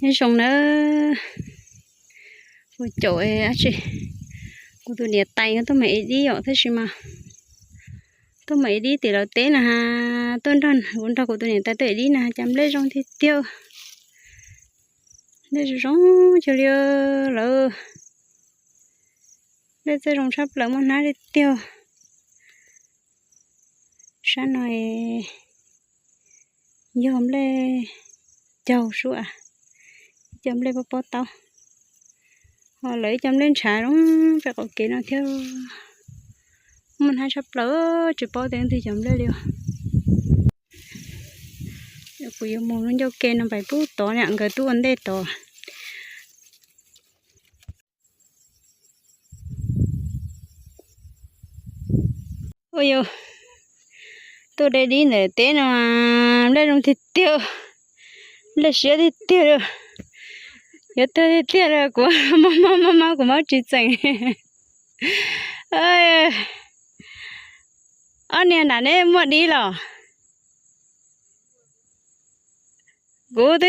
Nyob zoo nawb, kuv caum dab tsi, kuv tus niam tais tuaj mus ev dib yom, tab sis mas tuaj mus ev dib tim lawv teb na has, tuaj nrog, kuv nrog kuv tus niam tais tuaj ev dib na, cas nplej zoo tiag tiag, nplej zoo zoo cuag li lawm, nplej txawj zoo tshaj plaws muaj hnab tiag tiag. Sab no yog nplej caug sua, ib co nplej pob pob taub, ho lawv ib co nplej ntshav zoo pem qaum kev no thiab. Muaj hnab tshaj plaws, tsis paub tias twg cov nplej li os. Kuv yuav mus lub ncauj ke no pais pub tod, nkawd twb ua ntej tod. Ua yus tuaj de dib ntawm teb no, nplej zoo tiag tiag, nplej siab tiag tiag, yuav tuag tiag tiag li kuv, mob mob mob mob kuv mob tsis txeem. Ob niag nram neb muaj dib los? Kuv twb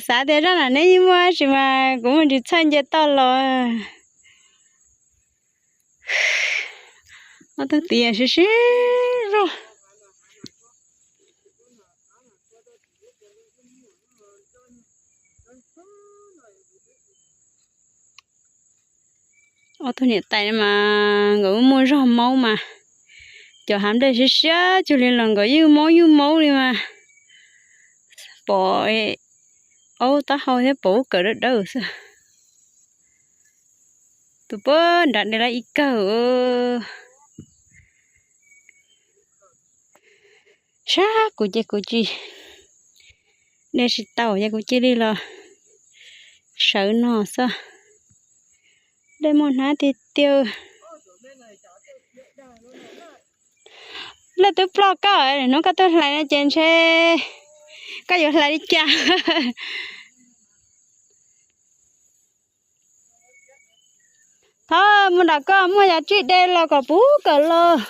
xav tias zaj nram neb yeej muaj tab sis mas kuv mus tsis txhawj nce toj los. Ob tug tid siab siab zog. Ob tug niam tais mas nkawd muaj zog maub mas, cov hav nplej siab siab cuag li los nkawd ywj maub ywj maub li mas, pom aub taub hau thiab pom ub kawm dawb dawb xwb. Tus puag nrad de lawm ib kawg. Sab kuv ces kuv tsis de tsis tau ces kuv cia li los sawv no xwb. Nplej muaj hnab tiag tiag. Nplej twb ploj koj, hnub koj tuaj hlais no ces ntshe koj yuav hlais li cas. Thov mus nram koj muaj yam tsij de los kom puv kawm los.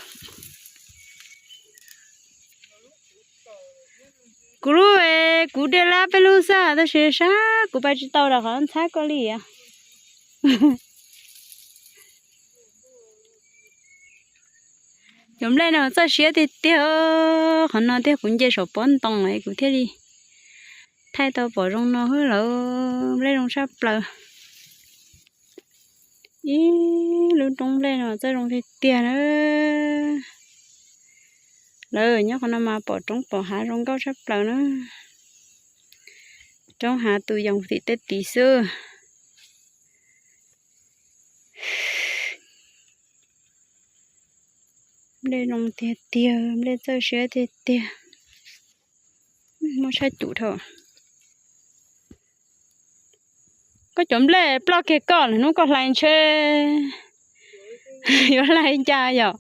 Kuv lub, kuv de lab peb lub xwb tab sis sab kuv pais tsis tau rau qhov ntxhab koj li. Cov nplej no txawj siab tiag tiag, qhov no tiag kuv nce saum pob ntoo kuv thiaj li thaij tau pom zoo no lawm, nplej zoo tshaj plaws. Ib lub roob nplej no txawj zoo tiag tiag na. Lawv nyob qhov no mas pom roob pom hav zoo nkauj tshaj plaws na. Roob hav tus yoos tim tej tid xwb. Nplej zoo tiag tiag, nplej txawj siab tiag tiag. Muaj tshaj cum dhau. Koj cov nplej ploj kiag koj lawm hnub koj hlais ntshe yuav hlais cas yom?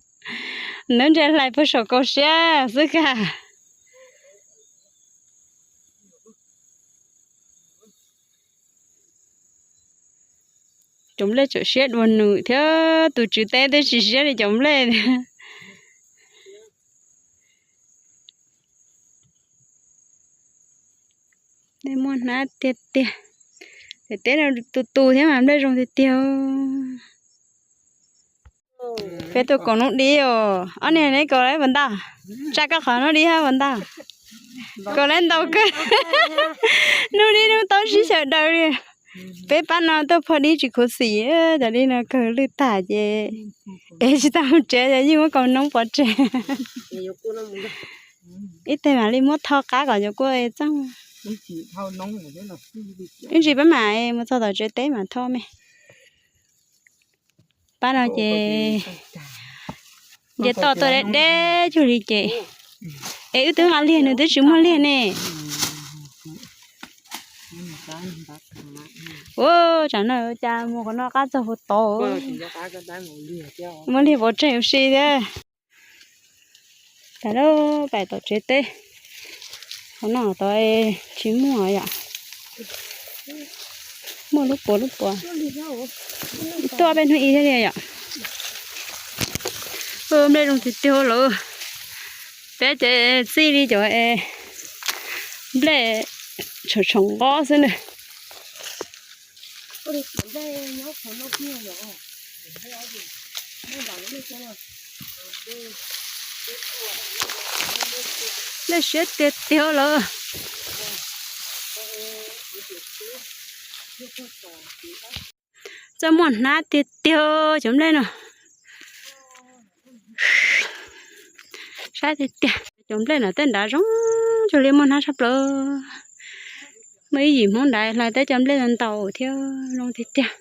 Ntawd ntshe hlais puag saum kaus siab xwb kag. Cov nplej tseem siab dua nws thiab, tus tswv teb twb tsis siab li cov nplej. Nplej muaj hnab tiag tiag. Daim teb no tu tu thiab mas nplej zoo tiag tiag. Peb tuaj kaus hnub dib os, ob niag neb kaus lawm puas ntau? Tsa koj qhov hnub dib hab puas ntau? Kaus lawm ntau kawg. Hnub dib hnub taub sib xyaw daws li. Peb pab no tuaj phua dib tsis khuv xim, cov dib no kawg lwj tag ces ev tsis tau mus tsev ces yeej muab kaus noob pov tseg. Ib teg mam li muab tho qab kom cov kua txooj. Ib ntsis peb mam mus txog tom tsev teb mam tho me. Pab no ces nce toj tuaj deb deb cuag li ces, es wb twb nqa liag nws twb tsis muaj liag ne. Ua, tsam no cas mus qhov no qab txog puag tod. Muaj liag pov tseg ua si thiab. Tas lawm, pais tom tsev teb. Qhov no tod tsis muaj yom. Muaj lub puas lub puas. Tuaj peb hnub ib thiab li yom. Nplej zoo tiag tiag lawm. Peb ces txij li cov nplej tshoov tshoov nqob xwb na. Nplej siab tiag tiag lawm. Txawj muaj hnab tiag tiag cov nplej no. Saib tiag tiag, cov nplej no tej nrad zoo cuag li muaj hnab tshaj plaws. Muaj ib yim Hmoob nrad hlais tej cov nplej ntau thiab zoo tiag tiag.